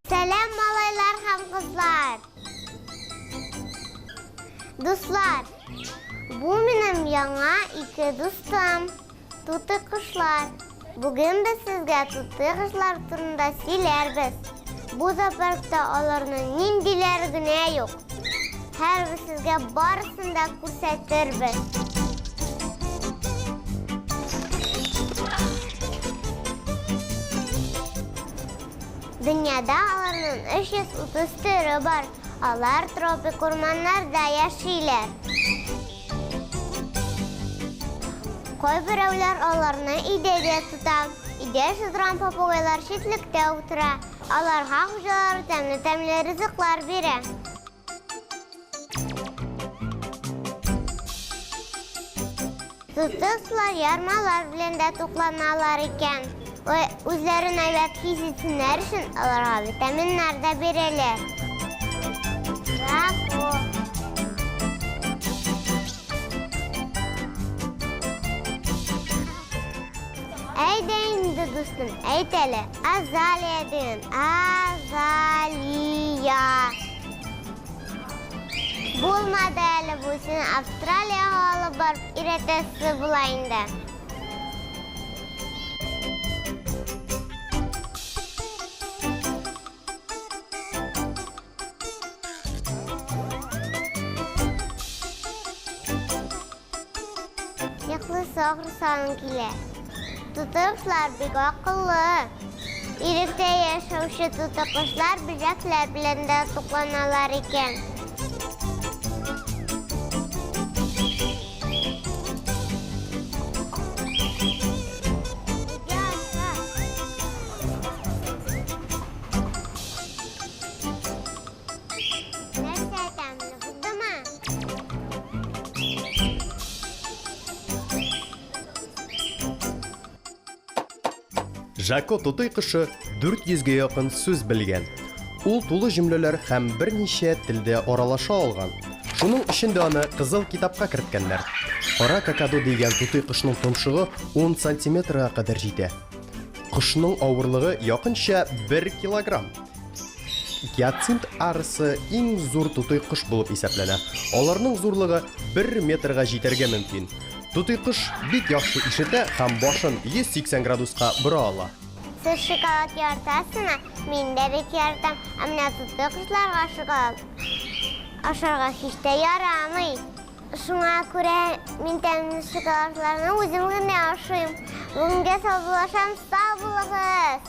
Сәлам, малайлар һәм кызлар! Дуслар, бу минем яңа ике дустым, тутый кошлар. Бүген без сезгә тутый кошлар турында сөйләрбез. Бу зоопаркта аларның ниндиләре генә юк. Һәрбер сезгә барысын да күрсәтербез. Дөньяда аларның 330 төре бар. Алар тропик урманнарда яшиләр. Кайберәүләр аларны өйдә дә тота. Өйдә шыдырган попугайлар читлектә утыра. Аларга хуҗалары тәмле-тәмле ризыклар бирә. Тутыслар ярмалар белән дә тукланалар икән. Үзләрен әйбәт хис итсеннәр өчен аларга витаминнар да бирәләр. Жако. Әйдә инде, дустым, әйт әле. Азалия диген. Азалия. Булмады әле бу, сине Австралиягә алып барып өйрәтәсе була инде. Йоклыйсы ахрысы аның килә. Тутыкошлар бик акыллы. Иректә яшәүче тутыкошлар бөҗәкләр белән дә тукланалар икән. Нәрсә тәмле булдымы? Жако тутый кошы 400 гә якын сүз белгән. Ул тулы җөмләләр һәм берничә телдә аралаша алган. Шуның өчен дә аны Кызыл китапка керткәннәр. Кара какаду дигән тутый кошның томшыгы 10 сантиметрга кадәр җитә. Кошның авырлыгы якынча 1 килограмм. Гиацинт арысы иң зур тутый кош булып исәпләнә. Аларның зурлыгы 1 метрга җитәргә мөмкин. Тутый кош бик яхшы ишетә һәм башын 180 градуска бора ала. Сез шоколад яратасызмы? Мин дә бик яратам. Ә менә тутый кошларга шоколад ашарга һич тә ярамый. Шуңа күрә мин тәмле шоколадларны үзем генә ашыйм. Бүгенгә саубуллашам, сау булыгыз!